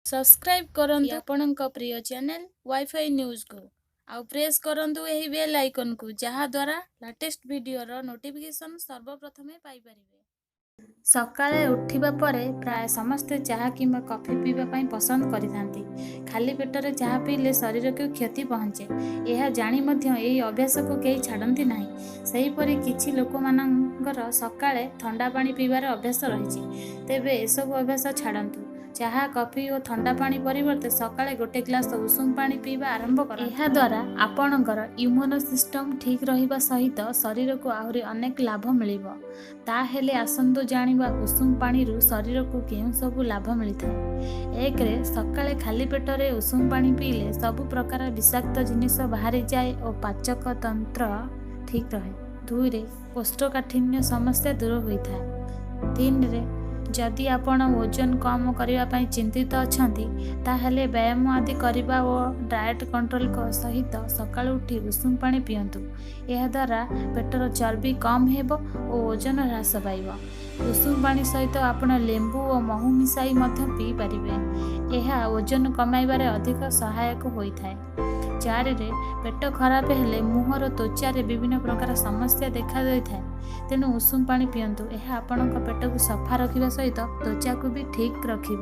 Subscribe କରନ୍ତୁ ଆପଣଙ୍କ ପ୍ରିୟ channel wifi ନ୍ୟୁଜ୍କୁ ଆଉ ପ୍ରେସ୍ କରନ୍ତୁ ଏହି ବେଲ୍ ଆଇକନ୍କୁ, ଯାହାଦ୍ୱାରା ଲାଟେଷ୍ଟ ଭିଡ଼ିଓର ନୋଟିଫିକେସନ୍ ସର୍ବପ୍ରଥମେ ପାଇପାରିବେ। ସକାଳେ ଉଠିବା ପରେ ପ୍ରାୟ ସମସ୍ତେ ଚାହା କିମ୍ବା କଫି ପିଇବା ପାଇଁ ପସନ୍ଦ କରିଥାନ୍ତି। ଖାଲି ପେଟରେ ଚାହା ପିଇଲେ ଶରୀରକୁ କ୍ଷତି ପହଞ୍ଚେ, ଏହା ଜାଣି ମଧ୍ୟ ଏହି ଅଭ୍ୟାସକୁ କେହି ଛାଡ଼ନ୍ତି ନାହିଁ। ସେହିପରି କିଛି ଲୋକମାନଙ୍କର ସକାଳେ ଥଣ୍ଡା ପାଣି ପିଇବାର ଅଭ୍ୟାସ ରହିଛି। ତେବେ ଏସବୁ ଅଭ୍ୟାସ ଛାଡ଼ନ୍ତୁ। ଚାହା, କଫି ଓ ଥଣ୍ଡା ପାଣି ପରିବର୍ତ୍ତେ ସକାଳେ ଗୋଟେ ଗ୍ଲାସ ଉଷୁମ ପାଣି ପିଇବା ଆରମ୍ଭ କରନ୍ତୁ। ଏହାଦ୍ୱାରା ଆପଣଙ୍କର ଇମ୍ୟୁନ ସିଷ୍ଟମ ଠିକ୍ ରହିବା ସହିତ ଶରୀରକୁ ଆହୁରି ଅନେକ ଲାଭ ମିଳିବ। ତାହେଲେ ଆସନ୍ତୁ ଜାଣିବା ଉଷୁମ ପାଣିରୁ ଶରୀରକୁ କେଉଁ ସବୁ ଲାଭ ମିଳିଥାଏ। 1ରେ ସକାଳେ ଖାଲି ପେଟରେ ଉଷୁମ ପାଣି ପିଇଲେ ସବୁ ପ୍ରକାର ବିଷାକ୍ତ ଜିନିଷ ବାହାରିଯାଏ ଓ ପାଚକ ତନ୍ତ୍ର ଠିକ୍ ରହେ। 2ରେ କୋଷ୍ଠକାଠିନ୍ୟ ସମସ୍ୟା ଦୂର ହୋଇଥାଏ। 3ରେ ଯଦି ଆପଣ ଓଜନ କମ୍ କରିବା ପାଇଁ ଚିନ୍ତିତ ଅଛନ୍ତି, ତାହେଲେ ବ୍ୟାୟାମ ଆଦି କରିବା ଓ ଡାଏଟ୍ କଣ୍ଟ୍ରୋଲ ସହିତ ସକାଳୁ ଉଠି ଉଷୁମ ପାଣି ପିଅନ୍ତୁ। ଏହାଦ୍ୱାରା ପେଟର ଚର୍ବି କମ୍ ହେବ ଓ ଓଜନ ହ୍ରାସ ପାଇବ। ଉଷୁମ ପାଣି ସହିତ ଆପଣ ଲେମ୍ବୁ ଓ ମହୁ ମିଶାଇ ମଧ୍ୟ ପିଇପାରିବେ। ଏହା ଓଜନ କମାଇବାରେ ଅଧିକ ସହାୟକ ହୋଇଥାଏ। 4ରେ ପେଟ ଖରାପ ହେଲେ ମୁହଁର ତ୍ୱଚାରେ ବିଭିନ୍ନ ପ୍ରକାର ସମସ୍ୟା ଦେଖାଦେଇଥାଏ। ତେଣୁ ଉଷୁମ ପାଣି ପିଅନ୍ତୁ। ଏହା ଆପଣଙ୍କ ପେଟକୁ ସଫା ରଖିବା ସହିତ ତ୍ୱଚାକୁ ବି ଠିକ୍ ରଖିବ।